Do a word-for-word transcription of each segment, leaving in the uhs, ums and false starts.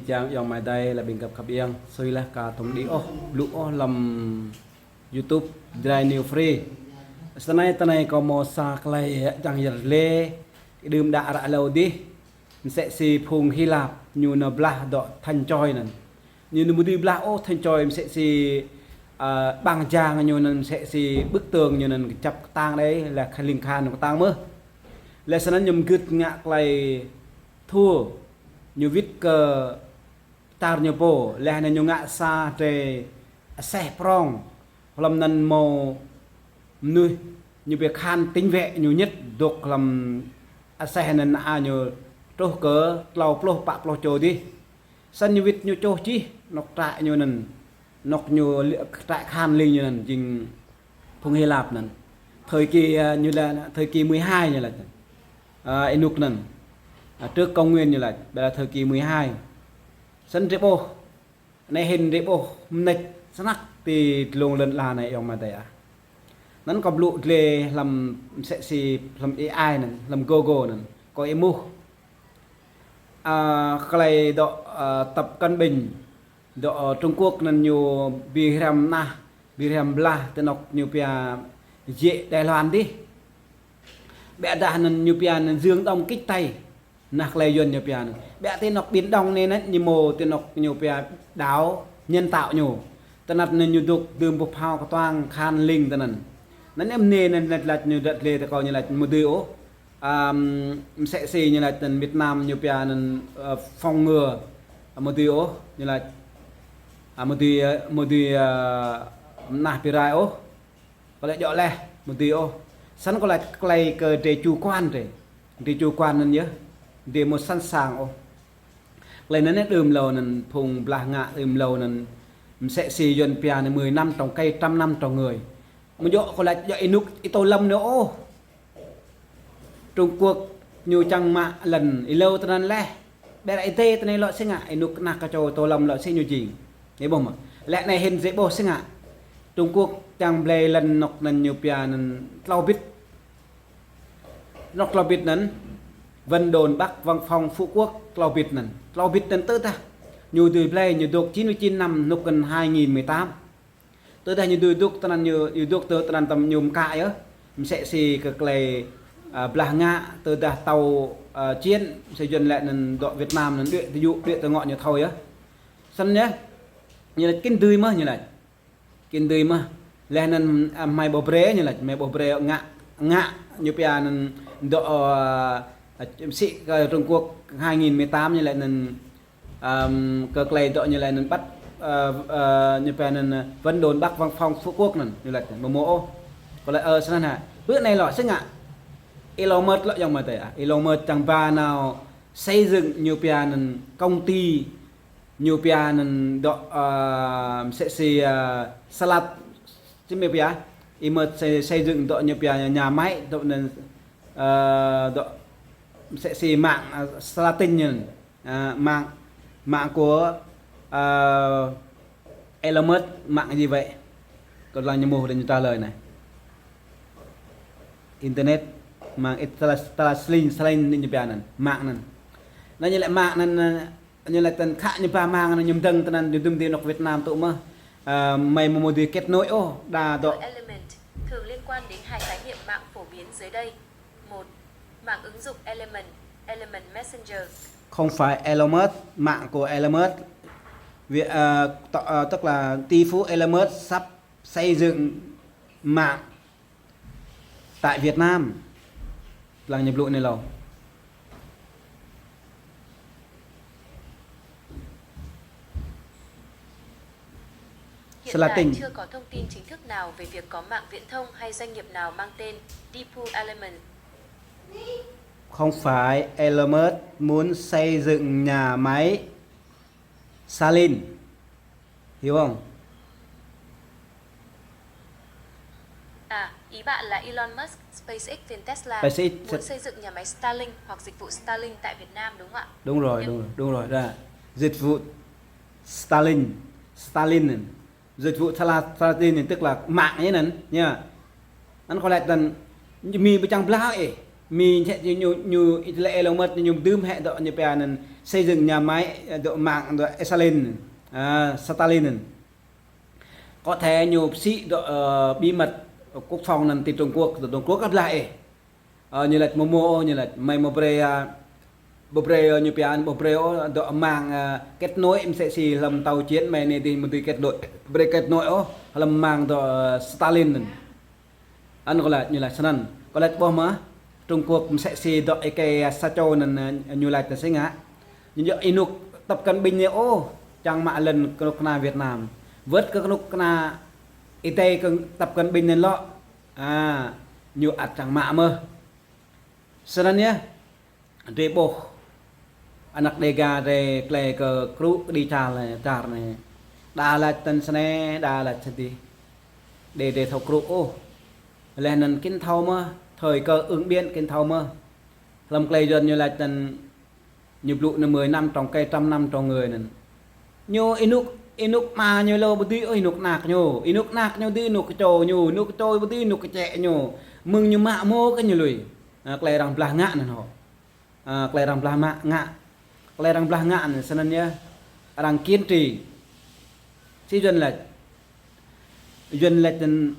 Čang ayŏng amai adơi lĕ ƀing găp khăp iăng, sui lah ka tong đĭ ôh, blŭ ôh lăm YouTube Jrai New Free. Snei tơnai kâo hmâo sa tơlơi čang yăl lĕ, đưm đă ră lâo dih, msĕ si phung Hy Lạp ñu nao blah dŏ thành trôi anŭn. Ñu nao mơdưi blah ôh thành trôi msĕ si, ơ, ƀăng jang ñu anŭn msĕ si bức tường ñu anŭn kơčăp kơtang đơi, lĕ khan ling khan kơtang mơh. Lĕ snăn ñu mơgưt ngă tơlơi thua, ñu wĭt kơ čar ñu pô, leh anŭn ñu ngă sa drơi aseh prong, hlăm anŭn hmâo mnuih ñu ƀu khan tĭng wĕ ñu ñĕt dôk hlăm aseh anŭn a ñu truh kơ tlâo pluh pă pluh čô dih. Snăn ñu wĭt ñu čoh čih anŏ trại ñu anŭn, anŏ ñu li-, trại khan ling ñu anŭn, jing phung Hy Lạp anŭn. Thời kỳ, ơ, ñu laĭ, thời kỳ mười hai ñu laĭ. Ơ, ênuk anŭn. Ơ, trước công nguyên ñu laĭ, ƀiădah thời kỳ mười hai. Snăn drơi ƀuh. Anai hĭn drơi ƀuh mnêč snăk ti dlông lŏn ala anai ayŏng amai adơi ah. Anŭn kâo blŭ dlê hlăm msĕ si hlăm A I anŭn, hlăm Google anŭn. Kâo ih ƀuh. Ơ, tơlơi dŏ, ơ, Tập Cận Bình, dŏ, ơ, Trung Quốc anŭn ñu bi hriăm mơnah, bi hriăm blah ti anŏ ñu pia jĕ Đài Loan dih. Ƀiădah anŭn ñu pia anŭn Dương Đông kích Tây. Nah, tơlơi Yuan ñu pia anŭn. Ƀiă ti anŏ Biển Đông anai anŭn ñu hmâo ti anŏ ñu pia đảo nhân tạo ñu. Tơnăt anŭn ñu dôk dưm boh phao kơtuang khan ling tơnăn. Anŭn em anai anŭn laĭ ñu đăt lĕ tơ kâo ñu laĭ mơdưi ôh. Ăm, msĕ si ñu laĭ tơ Việt Nam ñu pia anŭn, ơ, phòng ngừa. Ă, mơdưi ôh, ñu laĭ. Ă, mơdưi, ơ, mơdưi, ơ, mơnah pi rai ôh. Kâo laĭ djŏ leh, mơdưi ôh. Snăn kâo laĭ tơlơi kơ drơi chủ quan drơi. Drơi chủ quan anŭn yơh. Drơi hmâo sẵn sàng ôh. Tơlơi anŭn đưm lâo anŭn phung blah ngă đưm lâo anŭn msĕ si Yuan pia anŭn mười năm trồng cây, trăm năm trồng người. Mơ̆ djŏ kâo laĭ djŏ ênuk ih tô lăm anŭn ôh. Trung Quốc ñu čang mă lŏn ih lâo tơnăn leh. Ƀiădah ih tơ tơnai lŏ si ngă, ênuk kơnah kơčô tô lăm lŏ si ñu jing. Ih ƀuh mơ̆. Lĕ anai hĭn drơi ƀuh si ngă. Trung Quốc čang blơi lŏn anŏ anŭn ñu pia anŭn tlâo bit. Anŏ tlâo bit anŭn, Vân Đồn Bắc Văn Phòng Phú Quốc tlâo bit anŭn. Tlâo bit anŭn tơdah ñu dưi blơi, ñu dôk chín mươi chín năm, anŭn kơ hai nghìn mười tám. Tơdah ñu dưi dôk tơnăn ñu, ñu dôk tơ tơnăn tăm ñu mkă yơh. Msĕ si kơ tơlơi, ă, blah ngă, tơdah tàu, ă, chiến, msĕ Yuan lĕ anŭn dŏ Việt Nam anŭn đuaĭ tơ yŭ, đuaĭ tơ ngŏ ñu thâo yơh. Snăn yơh. Ñu laĭ kĭn dưi mơh ñu laĭ. Kĭn dưi mơh. Leh anŭn, ă, hmei ƀuh brơi ñu laĭ, hmei ƀuh brơi ngă, ngă ñu pia anŭn dŏ, ă, ă, sĭ kơ Trung Quốc hai nghìn mười tám ñu laĭ anŭn Ăm, kơ tơlơi dŏ ñu laĭ anŭn ƀăt, ơ, ơ, ñu pia anŭn, ơ, Vân Đồn Bắc Văn Phòng Phú Quốc anŭn, ñu laĭ, mơ̆ hmâo ôh. Kâo laĭ, ơ, snăn hă. Bơ anai lŏ, si ngă. Elon Musk lŏ ayŏng amai adơi ah. Elon Musk čang ba nao xây dựng ñu pia anŭn công ty, ñu pia anŭn dŏ, ơ, msĕ si, ơ, sa lăt, si mơ̆ pia. Ih mơ̆ xây, xây dựng dŏ ñu pia nhà máy, dŏ anŭn, ơ, dŏ msĕ si mạng, ơ, sa lăt tin ñu anŭn. Ă, mạng, mạng của, ă, Elon Musk, mạng gì vậy? Kâo lăng ñu hmâo, để ñu trả lời anai. Internet, mạng Starlink, Starlink ñu pia anŭn, mạng anŭn. Anŭn ñu laĭ mạng anŭn, ă, ñu laĭ tơnăn khă ñu ba mạng anŭn ñu mdơ̆ng tơnăn ñu dưm ti anŏ Việt Nam tŭ mơh. Ă, hmei mơ̆ mơdưi kết nối ôh, đa dŏ. Element thường liên quan đến hai khái niệm mạng phổ biến dưới đây. Một, mạng ứng dụng Element, Element Messenger. Không phải Elon Musk, mạng của Elon Musk. Vì, ờ, t-, ờ, tức là tỷ phú Elon Musk sắp xây dựng mạng tại Việt Nam. Lăng ñu blŭ anai lâo. Hiện tại chưa có thông tin chính thức nào về việc có mạng viễn thông hay doanh nghiệp nào mang tên Deepu Element. Không phải Elon Musk muốn xây dựng nhà máy Starlink. Hiểu không? À, ý bạn là Elon Musk, SpaceX tiền Tesla, SpaceX muốn xây dựng nhà máy Starlink hoặc dịch vụ Starlink tại Việt Nam đúng không ạ? Đúng rồi, đúng rồi, đúng rồi, đó. Dịch vụ Starlink, Starlink này. Dịch vụ Starlink này tức là mạng ấy này nha. Anŭn kâo laĭ tơnăn, Mi ƀu čang blah ôh. Mi hĕ ñu, ñu, ñu, ih lĕ Elon Musk ñu dưm hĕ dŏ ñu pia anŭn xây dựng nhà máy, ơ, dŏ mạng, dŏ Stalin, ơ, Stalin anŭn. Có thể ñu pơsĭ dŏ, ơ, bí mật quốc phòng anŭn ti Trung Quốc, dŏ Trung Quốc kơ blah ih. Ơ, ñu laĭ mơ̆ mơ̆ ôh, ñu laĭ mơi mơ̆ brơi, ơ, ƀu brơi, ơ, ñu pia, ƀu brơi ôh, dŏ mạng, ơ, kết nối mơsĕ si hlăm tàu chiến mơi anai dih mơ̆ dưi kết nối, brơi kết nối ôh, hlăm mạng dŏ, ơ, Stalin anŭn. Anŭn kâo laĭ, ñu laĭ snăn. Kâo laĭ ƀuh mơ̆, Trung Quốc mơsĕ si dŏ ih kơi sa čô anŭn, ơ, ñu laĭ tơ si ngă. Ñu djơ̆ ih nuk Tập Cận Bình anai ôh, čang mă lŏn kơnuk kơna Việt Nam. Wơ̆t kơ kơnuk kơna ih tơi kơ Tập Cận Bình anŭn lŏ. A, ñu ăt čang mă mơ̆. Snăn yơh. Drơi ƀuh anăk Đêga drơi tơlơi kơ krŭ kơđi čar anai, čar anai. Đa laĭ tơ snei, đa laĭ tơ dih. Đe, drơi thâo krŭ ôh. Laih anŭn kĭn thâo mơ̆, thời cơ ứng biến kĭn thâo mơ̆. Hlăm tơlơi Yuăn ñu laĭ tơ ñu blŭ anai mười năm trong cây, trăm năm trong người anŭn. Ñu ih nuk, ih nuk ama ñu lu ƀu dưi ôh ih nuk anak ñu. Ih nuk anak ñu dưi ih nuk kơ čô ñu, ih nuk kơ čô ƀu dưi ih nuk kơ čĕ ñu. Mơ̆ng ñu mă mơ̆ kơ ñu lui. A, tơlơi arăng blah ngă anŭn hŏ. A, tơlơi arăng blah mă ngă. Tơlơi arăng blah ngă anŭn snăn yơh. Arăng kiên trì. Si Yuăn laĭ. Yuăn laĭ anŭn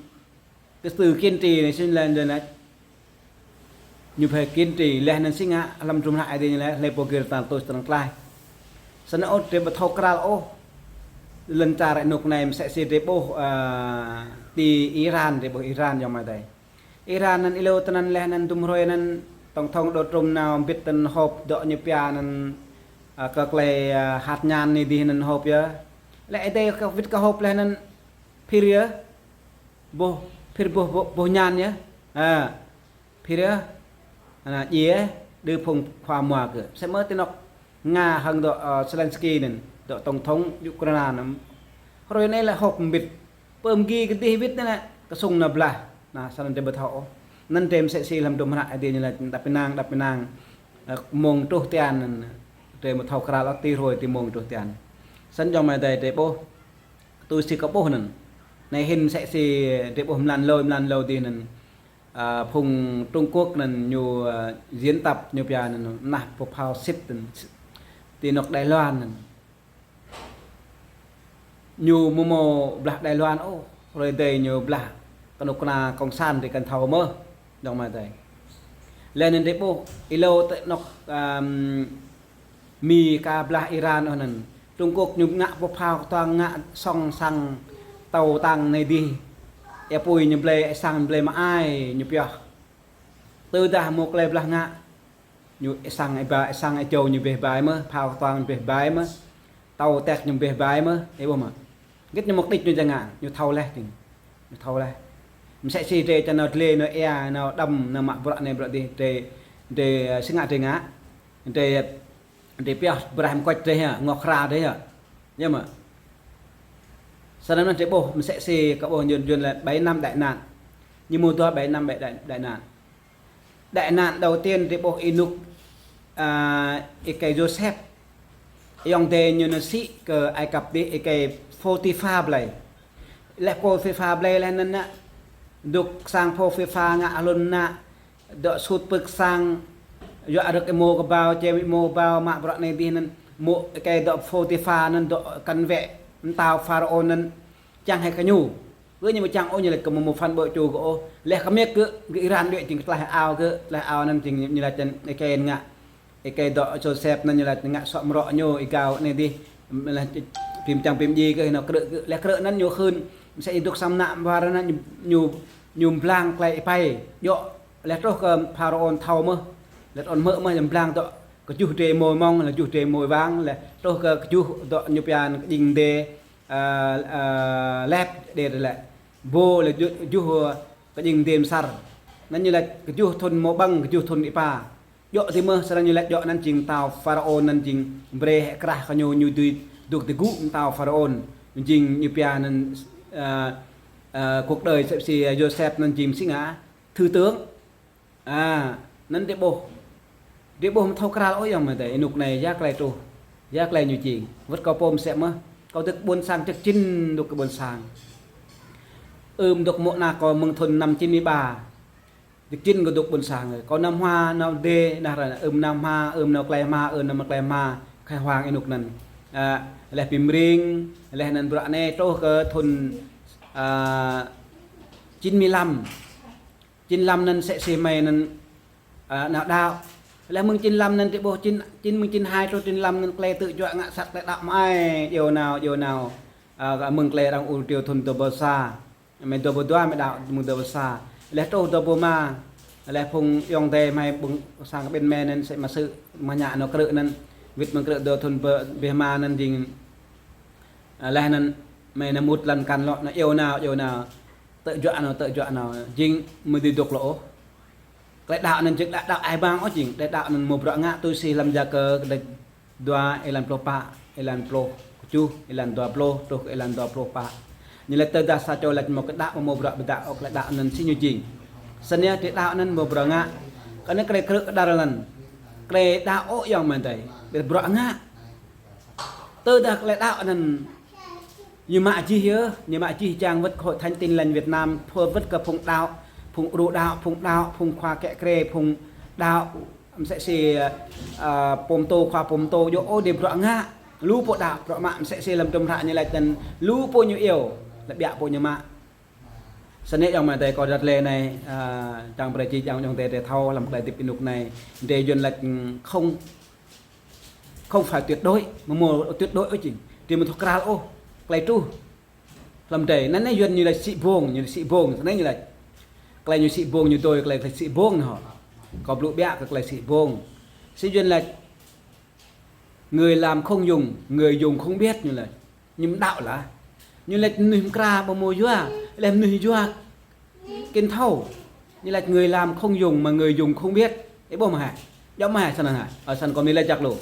cái từ kiên trì anai si Yuăn laĭ, Yuăn laĭ. Ñu phải kiên trì, laih anŭn si ngă hlăm hdruôm hră Ơi Adai ñu laĭ, hlơi pô gir tal tui sơdrăng tlaih. Snăn ôh drơi ƀu thâo krăl ôh. Lŏn čar anŭk anai mơsĕ si drơi ƀuh, a, ti Iran, drơi ƀuh Iran yơh mơi adơi. Iran anŭn ih lu tơ anŭn laih anŭn dŭm hrơi anŭn tổng thống Donald Trump nao mbĭt tơ anŭn họp dŏ ñu pia anŭn, a, kơ tơlơi, a, hạt nhân anai dih anŭn họp yơh. Laih Ơi Adai kơ wĭt kơ họp laih anŭn phir yơh. Boh, phir boh, boh, boh ñan yơh. A, phir yơh. Anŭn djai, đơ phung khua mua kơ. Samơ̆ ti anŏ Nga hăng dŏ, ơ, Zelensky anŭn, dŏ tổng thống Ukraine anŭn. Hrơi anai lĕ họp mbĭt. Pơm gi kơ dih wĭt anŭn lĕ, kơsŭng anŭn blah. Anŭn, snăn drơi ƀu thâo ôh. Anŭn drơi mơsĕ si hlăm hdruôm hră Ơi Adai ñu laĭ, đăp ƀing năng, đăp ƀing năng. Ơ, mông truh tian anŭn. Drơi ƀu thâo krăl ôh ti hrơi ti mông truh tian. Snăn yơh mơi adơi drơi ƀuh. Tui si kâo ƀuh anŭn. Anai hĭn mơsĕ si drơi ƀuh mlan lôi, mlan lôi dih anŭn. A, phung Trung Quốc anŭn ñu, a, diễn tập ñu pia anŭn, mơnah pơphao sĭt anŭn. Ti anŏ Đài Loan anŭn. Ñu mơ̆ mơ̆ blah Đài Loan ôh, hrơi adơi ñu blah kơnuk kơna cộng sản ti kăn thâo mơ̆, dŏng mơi adơi. Laih anŭn drơi ƀuh, ih lu tơ anŏ, ưm, Mi ka blah Iran ôh anŭn. Trung Quốc ñu ngă pơphao kơtuang ngă sŏng sang tàu tăng anai dih. Ih apui ñu blơi sang blơi mă ai ñu pioh. Tơdah mơ̆ tơlơi blah ngă. Ñu sang ih ba, sang ih čô ñu bĕ bai mơ̆, phao kơtuang ñu bĕ bai mơ̆. Tàu tĕk ñu bĕ bai mơ̆, ih ƀuh mơ̆. Gĭt ñu mục đích ñu čang ngă, ñu thâo laih ding. Ñu thâo laih. Mơsĕ si drơi čang nao dlê, nao ia, nao đăm, nao mă bruă anai bruă dih, drơi, drơi, ơ, si ngă drơi ngă. Drơi, drơi pioh braih mơkuač drơi hă, ngŏ hra drơi hă. Yơh mơ̆. Snăn anŭn drơi ƀuh, mơsĕ si kâo ƀuh Yuăn, Yuăn laĭ bảy năm đại nạn. Ñu mơ̆ dua bảy năm đại, đại, đại nạn. Đại nạn đầu tiên drơi ƀuh ih nŭk, a, ih kơi Yôsep. Ayŏng adơi ñu nao sĭ kơ Ai Cập dih ih kơi Phôtipha blơi. Laih Phôtipha blơi laih anŭn nă. Dŏ sang Phôtipha ngă hlŭn nă. Dŏ sut pơ̆k sang. Yua arơ̆k ih mơ̆ kơbao, čem ih mơ̆ kơbao, mă bruă anai dih anŭn. Mơ̆ ih kơi dŏ Phôtipha anŭn dŏ cận vệ mơtao Pharaôn anŭn. Čang hĭ kơ ñu. Kơ ñu mơ̆ čang ôh ñu laĭ kơ mơ̆ mơ̆ phăn ƀô̆ čô kơ ôh. Laih kơ miêk kơ, kơ Iran đuaĭ jing kơ tlaih ao kơ, tlaih ao anŭn jing ñu laĭ čang ih kơi ngă. Ih kơi dŏ Yôsep anŭn ñu laĭ ngă sŏ mrŏ ñu ih gao anai dih. Laih pim čang pim dji kơ hĭ nao krư̆ kơ, laih krư̆ anŭn ñu hưn. Mơsĕ ih dŏ sang mơnă ƀar anŭn ñu, ñu, ñu mblang tlaih ih pai. Djŏ, laih truh kơ Pharaôn thâo mơ̆. Laih truh mơ̆ mơ̆ ñu mblang dŏ kơjuh drơi môi mông, laih kơjuh drơi môi wang, laih truh kơ kơjuh dŏ ñu pia kơjing dê. Ơ, ơ, lĕp đe lĕ. Bô lĕ ju-, juh, ơ, kơjing dê mơsar. Anŭn ñu laĭ kơjuh thŭn mơ̆ ƀơ̆ng, kơjuh thŭn ih pa. Djŏ dih mơ̆, sơrăng ñu laĭ djŏ anŭn jing mơtao Pharaôn anŭn jing brơi hĕ krah kơ ñu, ñu dưi dŏ tơgŭ mơtao Pharaôn. Jing ñu pia anŭn, ơ, ơ, cuộc đời sĕp si Yôsep anŭn jing si ngă, thứ tướng. A, anŭn drơi ƀuh. Drơi ƀuh mơ̆ thâo krăl ôh ayŏng amai adơi, ih nŭk anai ya tơlơi truh. Ya tơlơi ñu jing. Wơ̆t kâo pô mơsĕ mơ̆. Kâo dŏ ƀuôn sang čơk jĭn dŏ kơ ƀuôn sang. Ưm dŏ mơ̆ ană kâo mơ̆ng thŭn năm chín mươi ba. Čơk jĭn kâo dŏ ƀuôn sang. Kâo năm hma, năm dê, nah ră, ưm năm hma, ưm năm tlaih hma, ưm năm tlaih hma. khai hoang ênuk anŭn. Ơ, laih ƀing mring, laih anŭn bruă anai truh kơ thŭn, ơ, chín mươi lăm. Chín mươi lăm anŭn sĕ si mơi anŭn, ơ, nao đaŏ. Laih mơ̆ng chín mươi lăm anŭn tơƀuh chín, chín, mơ̆ng chín mươi hai truh chín mươi lăm anŭn tơlơi tơjuă ngă sat tơlơi đaŏ mơai, djơ̆ nao, djơ̆ nao. Ơ, mơ̆ng tơlơi arăng ur triu thŭn dua rơbâo sa. Mơi dua rơbâo dua mơi đaŏ mơ̆ng dua rơbâo sa. Laih truh dua rơbâo rơma. Laih phung ayŏng adơi mơi ƀơ̆ng sang kơ ƀing mơi anŭn sĕ mă sư̆ mă ñă nao krư̆ anŭn. Wĭt mơ̆ng krư̆ dua thŭn rơbâo rơma anŭn jing. Ơ, laih anŭn mơi nao mŭt lăn kăn lŏ nao djơ̆ nao, djơ̆ nao. Tơjuă nao, tơjuă nao. Jing mơi ƀu dŏ lŏ ôh. Tơlơi đaŏ anŭn jing đaŏ, đaŏ ai bang ôh jing. Tơlơi đaŏ anŭn mơ̆ bruă ngă tui si lăm Yakơ kơđĕč dua, êlan pluh pă, êlan pluh kơjuh, êlan dua pluh, truh kơ êlan dua pluh pă. Ñu laĭ tơdah sa čô laĭ mơ̆ kơ đaŏ mơ̆ bruă ƀu đaŏ ôh, tơlơi đaŏ anŭn si ñu jing. Snăn tơlơi đaŏ anŭn mơ̆ bruă ngă. Kơ anŭn tơlơi krư̆ kơđar lăn. Tơlơi đaŏ ôh ayŏng amai adơi. Ƀiă bruă ngă. Tơdah tơlơi đaŏ anŭn ñu mă jih yơh, ñu mă jih jang wơ̆t kơ Hội Thánh Tin Lành Việt Nam, phơ wơ̆t kơ phung đaŏ, phung ru đaŏ, phung đaŏ, phung khua kiă kriê, phung đaŏ, mơsĕ si, ơ, pô pơtô, khua pô pơtô, djơ̆ ôh đĭ bruă ngă, lu pô đaŏ, bruă mă, mơsĕ si lăm tơlơi hră ñu laĭ anŭn, lu pô ñu iâu, lĕ ƀiă pô ñu mă. Snăn ayŏng amai adơi kâo ră lĕ anai, ơ, čang brơi či čang ayŏng adơi thâo, lăm tơlơi hơdip ênuk anai, drơi Yuan laĭ không Không phải tuyệt đối, mơ̆ mơ̆ tuyệt đối ôh jing. Drơi mơ̆ thâo krăl ôh, tơlơi truh. Lăm drơi, anŭn anai Yuan ñu laĭ sĭ bông, ñu laĭ sĭ bông, snăn ñu laĭ. Tơlơi ñu sĭ bông ñu dui, tơlơi, tơlơi sĭ bông anŭn hŏ. Kâo blŭ ƀiă kơ tơlơi sĭ bông. Sĭ Yuan laĭ, người làm không dùng, người dùng không biết, ñu laĭ. Ñu mơ̆ đaŏ lah. Ñu laĭ mơnuih mơkra ƀu mơ̆ yua, laih mơnuih yua Kĭn thâo. Ñu laĭ người làm không dùng mà người dùng không biết. Ih ƀuh mơ̆ hă? Djŏp mơ̆ hă snăn hă? Ơ, snăn kâo mơ̆ laĭ jak lu.